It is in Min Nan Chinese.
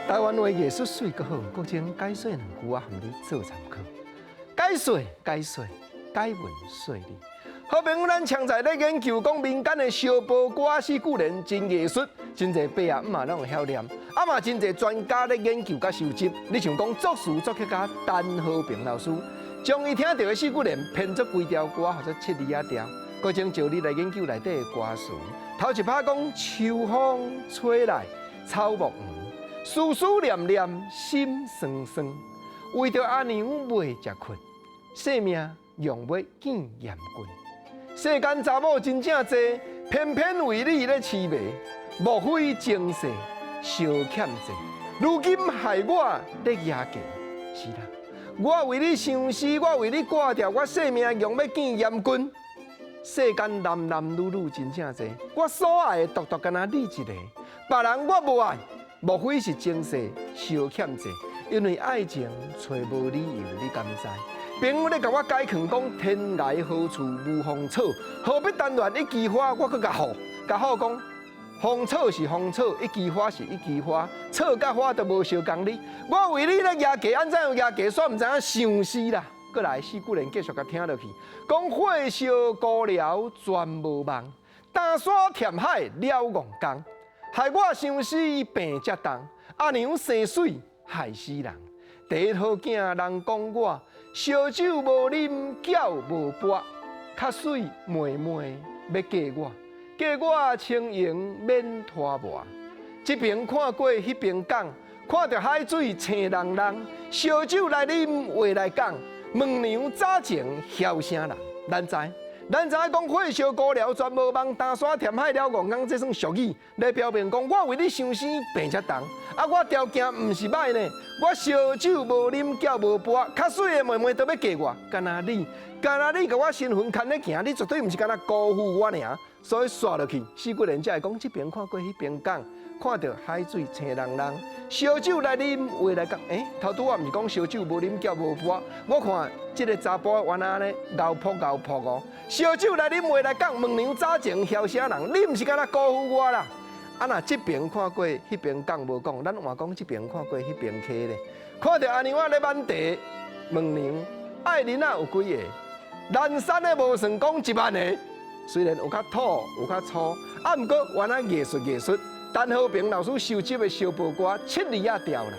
台灣話藝術媠閣好，閣將解說兩句仔予你做參考。解說解說解文說理。好朋友，咱常在咧研究講民間的燒報歌四句聯真藝術，真濟伯仔姆仔攏會曉念，啊嘛真濟專家咧研究佮收集。你像講作詞作曲家陳和平老師，將伊聽著的四句聯編作幾條歌，號做七字仔調，閣將照你來研究內底的歌詞。頭一拍講秋風吹來草木黃，思思念念心酸酸，為著阿娘袂食睏，性命用欲見嚴君。世間查某真正濟，偏偏為你咧癡迷，莫非前世相欠債？如今害我咧蜈蚣，是啦，我為你相思，我為你掛著，我性命用欲見閻君。世間男男女女真正濟，我所愛的獨獨干焦你一个，別人我無愛，莫非是前世相欠債？因為愛情揣無理由，你敢知？朋友咧共我解勸講，天涯何處無芳草，何必單戀一枝花？我閣共唬，共唬講，芳草是芳草，一枝花是一枝花，草佮花都無相仝哩。我為你咧蜈蚣，按怎樣蜈蚣，煞毋知影相思啦。閣來四句聯繼續共聽落去，講火燒孤寮全無夢，擔沙填海了戇工，害我相思病遮重，阿娘生媠害死人。第一好囝人講我，燒酒無啉，餃無捌，較媠妹妹欲嫁我，嫁我清榮免拖磨。這邊看過，彼邊講，看著海水青櫳櫳，燒酒來啉話來講，問娘早前囂啥人？咱知，咱知影講火燒孤寮全無夢，擔沙填海了戇工，這算俗語，來表明講我為你相思病遮重，啊，我條件毋是䆀呢，我燒酒無啉，餃無捌，較媠的妹妹都欲嫁我，干焦你，干焦你共我身份牽咧行，你絕對毋是干焦辜負我爾，所以煞落去，四句聯才會講這邊看過彼邊講，看著海水青櫳櫳，燒酒來啉話來講，欸，頭拄仔毋是講燒酒無啉，餃無捌，我看這个查埔原來按呢𠢕噗𠢕噗哦，燒酒來啉話來講，問娘早前囂啥人？你毋是干焦辜負我啦？啊，若這邊看過，彼邊講無講，咱換講這邊看過，彼邊溪咧，看著阿娘仔咧挽茶，問娘愛囡仔有幾个？南山的無算講1萬个，雖然有較土，有較粗，啊，毋過原來藝術藝術。陳和平老師收集的燒報歌七字仔調啦。